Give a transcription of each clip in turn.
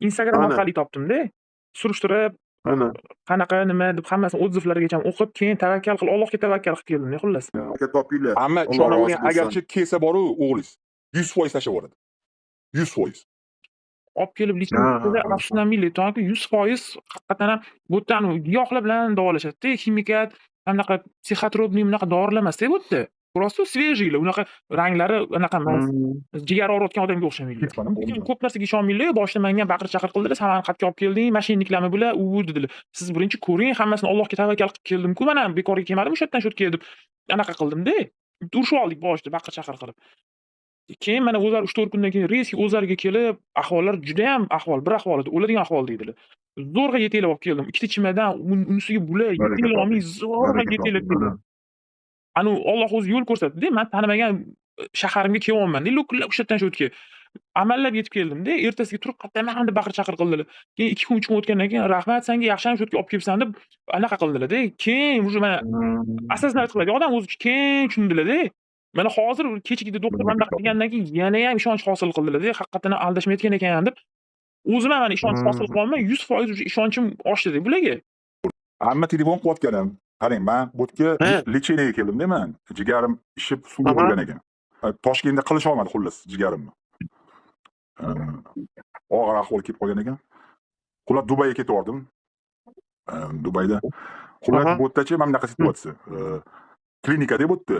Instagram Ana. orqali topdim-da. Surishtirib, Ana. qanaqa, nima deb hammasini отзыв largacha o'qib, keyin tavakkal qilib, Allohga tavakkal qilib keldim, xullas. Aka, topinglar. Hamma Alloh ishonavering, rozi bo'lsin. Agarchi kelsa boru o'g'lingiz 100% tashlab yuboradi. 100%. Olib kelib Ha. Afsuslanmaylik, toki 100% haqiqatan ham bu yerda anavi giyohlar bilan davolashadi-da, ximikat, anaqa психотропный bunaqa dorilar emasda bu yerda. Просто свежий lar, unaqa ranglari anaqa emas. Jigar og'riyotgan odamga o'xshamaydi. Ketmadim. Lekin ko'p narsaga ishonmanglar, boshida menga baqir chaqir qildilar, "San mani qayerga olib kelding, мошенник larmi bular, u bu" dedilar. Siz birinchi ko'ring, hammasini Allohga tavakkal qilib keldim-ku, mana bekorga kelmadim o'sha yerdan shu yerga deb anaqa qildimda. Urushib oldik boshida baqir chaqir qilib. Keyin mana o'zlari 3-4 kundan keyin резкий o'zlariga kelib, ahvollar judayam ahvol, bir ahvol edi, o'ladigan ahvolda edilar. Zo'rg'a yetaklab olib keldim. Ikkita chimadan unisiga bular Baraka yetaklay olmay toping. zo'rg'a Baraka yetaklab toping. keldim. Anu Alloh o'zi yo'l ko'rsatdi-da, man tanimagan shaharimga kelyapman-da, lo'killab o'sha yerdan shu yerga. Amallab yetib keldim-da, ertasiga turib qayerdaman deb baqir chaqir qildilar. Keyin 2 kun, 3 kun o'tgandan keyin rahmat senga, yaxshi ham shu yerga olib kelibsan deb anaqa qildilar-da. Keyin уже mana осознать qiladi odam o'zi, keyin tushundilar-da. Mana hozir kechagida doktor mana bunaqa qilgandan keyin yanayam ishonch hosil qildilar-da, haqiqatan ham aldashmayotgan ekan deb. O'zim ham mana ishonch hosil qilyapman, 100% уже ishonchim oshdi-da bularga. Hamma telefon qilayotganim. Qarang, man bu yerga лечение ga keldim-da man. Jigarim ishib suvga bo'lgan ekan. Toshkentda qilisha olmadi xullas jigarimni. Og'ir ahvol kelib qolgan ekan. Xullas, Dubayga ketib yubordim. Dubayda. Xullas, bu yerdachi mana bunaqa situatsiya. Klinikada bu yerda.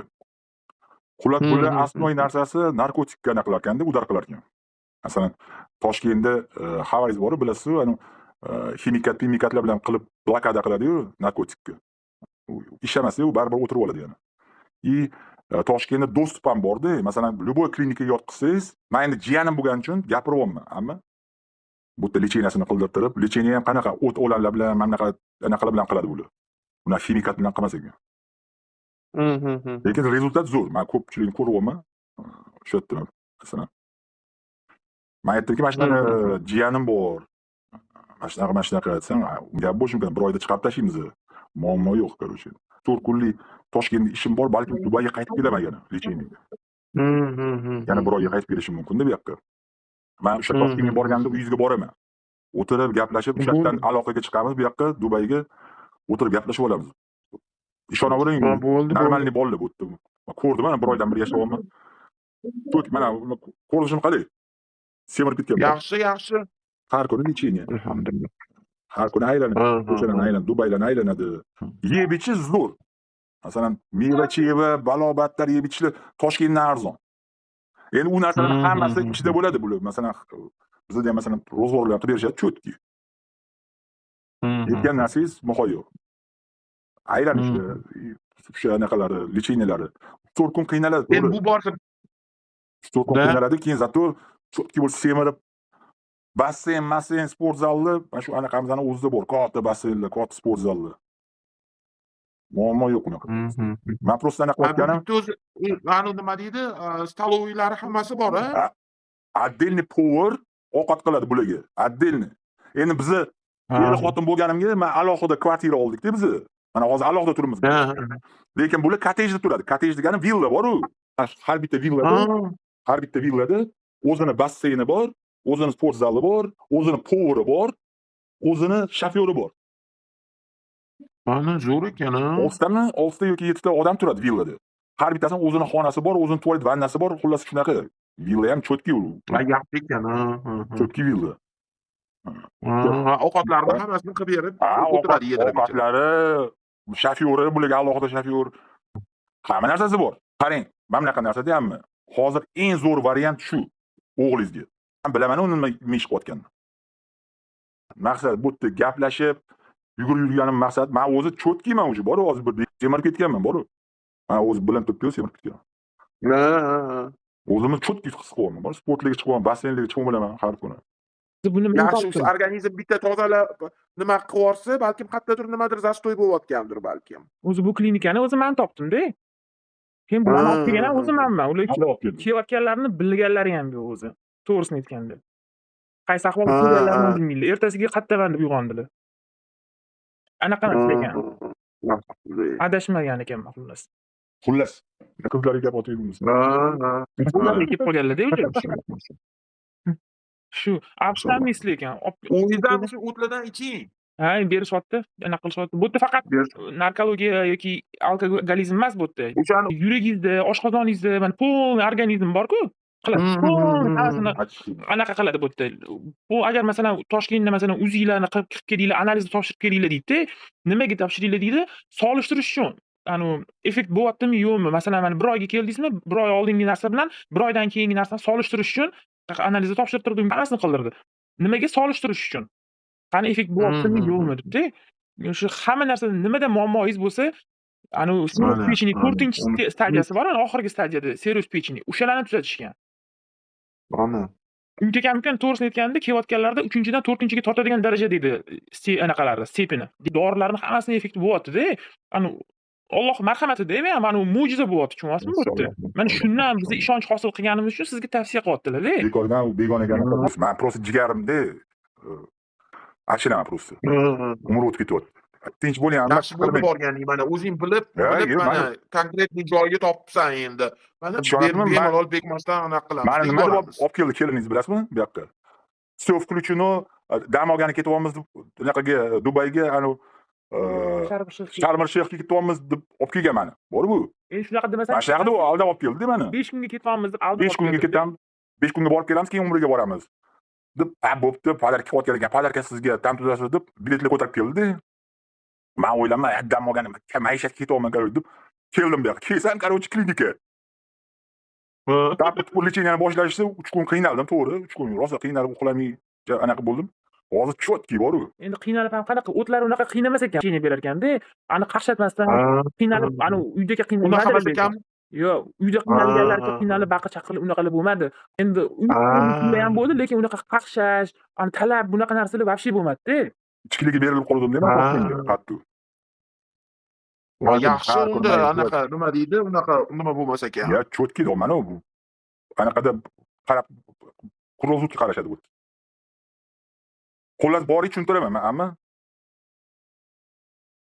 Xullas, bular основной narsasi narkotikka anaqa qilar ekanda, удар qilar ekan. Masalan, Toshkentda xabaringiz bor, bilasiz, anu ximikat, pimikatlar bilan qilib blokada qiladi-yu narkotikka. U ishlamasda u baribir o'tirib oladi yana. И Toshkentda доступ ham borda, masalan, любой klinikaga yotqizsangiz, man endi jiyanim bo'lgani uchun gapiryapman, ammo bu yerda лечение sini qildirtirib, лечение ham qanaqa o't o'lanlar bilan, mana bunaqa anaqalar bilan qiladi bular. Ular ximikat bilan qilmas ekan. Lekin результат zo'r. Man ko'pchilikni ko'ryapman. O'sha yerda masalan. Man aytdimki, mana shunaqa jiyanim bor. Mana shunaqa, mana shunaqa desam, gap bo'lishi mumkin. Bir oyda chiqarib tashlaymiz. Muammo yo'q, короче. 4 kunlik Toshkentda ishim bor, balkim Dubayga qaytib kelaman yana лечение ga. Yana bir oyga qaytib kelishim mumkin bu yoqqa. Man o'sha Toshkentga borganda uyingizga boraman. O'tirib gaplashib, o'sha yerdan aloqaga chiqamiz bu yoqqa, Dubayga o'tirib gaplashib olamiz. Ishonavering, Ha, bo'ldi, bo'ldi. нормальный bolalar bu yerda. Man ko'rdim, mana bir oydan beri yashayapman. To'k, mana ko'rinishim qalay? Semirib ketganman. Yaxshi, yaxshi. Har kuni лечение. Alhamdulillah. Har kuni aylanadi, ko'chalarni aylanadi, Dubaylarni aylanadi. Yeb ichish zo'r. Masalan, meva-cheva, balo-battar yeb ichishlar Toshkentdan arzon. Endi u narsalarni hammasi ichida bo'ladi bular. Masalan, bizda ham masalan ro'zg'orlar qilib berishadi чётки. Yetgan narsangiz muhayyo. Aylanishi, o'sha anaqalari, лечение lari. 4 kun qiynaladi, Endi to'g'ri. bu borsa 4 kun Da. qiynaladi, keyin зато чётки bo'lib semirib basseyn, masseyn, sport zalli, mana shu anaqamizni o'zida bor. Katta basseynlar, katta sport zallar. Muammo yo'q unaqa. Man просто anaqa Ha, bu qilayotganim bitta o'zi ani nima deydi, столовый lari hammasi bor, a? Отдельный повар ovqat qiladi bularga. Отдельный. Endi bizni er xotin bo'lganimga man alohida kvartira oldikda bizni. Mana hozir alohida turibmiz. Lekin bular kottejda turadi. Kottej degani villa bor-u. Har bitta villada, har bitta villada o'zini basseyni bor, o'zini sport zali bor, o'zini повар i bor, o'zini shofyori bor. Mana zo'r ekan, a? Oltitami, oltita yoki yettita odam turadi villada. Har bittasini o'zini xonasi bor, o'zini tualet, vannasi bor, xullas shunaqa. Villa ham чётки u. Ha, yaxshi ekan, ha. Чётки villa. Ha, ovqatlarni hammasini qilib berib, Ha, o'tiradi yedirib ichirib. Ovqatlari, shofyori, bularga alohida shofyor. Hamma narsasi bor. Qarang, mana bunaqa narsada hammi. Hozir eng zo'r variant shu o'g'lingizga. Men bilaman uni nima ish qilayotganini. Maqsad bu yerda gaplashib, yugurib yurganim maqsad. Men o'zi чётки man уже, bor hozir bir semirib ketganman, bor. Men o'zi bilan turibdi, semirib ketgan. Ha, ha, ha. O'zimni чётки his qilyapman, bor sportlarga chiqyapman, basseynlarga chiqib bilaman har kuni. Buni men Yaxshi, topdim. Organizm bitta tozalab nima qilib yuborsa, balkim qayerdadir nimadir застой bo'layotgandir balkim. O'zi bu klinikani o'zi men topdim-da. Keyin bularni olib kelgan ham o'zim manman. Ular Qanday olib kelding? kelayotganlarini bilganlari ham yo'q o'zi. To'g'risini aytganda. Qaysi ahvolda kelganlarini bilmaydilar. Ertasiga qayerdaman deb uyg'ondilar. Anaqa emas ekan. Adashmagan ekanman xullas. Xullas, qizlarga gap otaymiz. Ha, ha. Ular kelib qolganlar-da o'sha. Shu AQShdan ekan. O'ngizdan shu o'tlardan iching. Ha, berishyapti, anaqa qilishyapti. Bu yerda faqat narkologiya yoki alkogolizm emas bu yerda. O'shani yuragingizda, oshqozoningizda, mana полный organizm bor-ku. Qiladi. Полный hammasini anaqa qiladi bu yerda. Bu agar, masalan, Toshkentda, masalan, UZIlarni qilib qilib kelinglar, analizni topshirib kelinglar deydi-da. Nimaga topshiringlar deydi? Solishtirish uchun. Anu effekt bo'lyaptimi, yo'qmi? Masalan, mana bir oyga keldingizmi, bir oy oldingi narsa bilan bir oydan keyingi narsani solishtirish uchun analizni topshirtirdi, hammasini qildirdi. Nimaga solishtirish uchun? Qani effekt bo'lyaptimi, yo'qmi debdi. O'sha hamma narsada nimada muammoyingiz bo'lsa, anu cirroz печени to'rtinchi stadiyasi bor, oxirgi stadiyada cirroz печени, o'shalarni tuzatishgan. Ana. Unga kam, to'g'risini aytganda, kelayotganlarda uchinchidan to'rtinchiga tortadigan darajada edi anaqalari, степень i. Dorilarni hammasini effekti bo'lyapti-da. Anu Alloh marhamatida, mana bu mo'jiza bo'lyapti, tushunyapsizmi bu yerda? Mana shundan biz ishonch hosil qilganimiz uchun sizga tavsiya qilyaptilar-da. Bekordan u begona gap. Man просто jigarimda achinaman просто. Umr o'tib ketyapti. Tinch bo'ling. Yaxshi bo'ldi borganing, mana o'zing bilib, bilib mana конкретный joyga topibsan endi. Mana bemalol bekmasdan anaqa qilamiz. Mani nima deb olib keldi keliningiz, bilasizmi bu yoqqa? Все включено, dam olgani ketyapmiz deb unaqaga, Dubayga, anavi Sharm Shayxga ketyapmiz deb olib kelgan mani. Bor bu. Endi shunaqa demasang. Mana shunaqa deb aldab olib keldi mani. 5 kunga ketyapmiz deb aldab. 5 kunga ketamiz. 5 kunga borib kelamiz, keyin umraga boramiz. Deb, ha, bo'pti, подарка qilayotgan ekan, подарка sizga tam tuzasiz deb biletlar ko'tarib keldi. Man o'ylaman, dam olganim, maishatga ketyapman, короче, deb keldim bu yoqqa. Kelsam, короче, klinika. Лечение ni boshlashdi, 3 kun qiynaldim, to'g'ri, 3 kun rosa qiynalib, uxlamay anaqa bo'ldim. Hozir чёткий bor-u. Endi qiynalib ham qanaqa, o'tlar unaqa qiynamas ekan, лечение berar ekanda, ani qaqshatmasdan qiynalib, ani uydagi Unaqa emas ekanmi? Yo'q, uyda qiynalganlarga qiynalib baqir-chaqir unaqalar bo'lmadi. Endi ham bo'ldi, lekin unaqa qaqshash, ani talab, bunaqa narsalar вообще bo'lmadi-da. Ichkiligiga berilib qoldim deyman, qattiq. Yaxshi unda, anaqa nima deydi, unaqa nima bo'lmas ekan. Ya, чёткий mana bu. Qanaqada qarab круглосутки qarashadi bu. Xullas, boring, tushuntiraman man, amma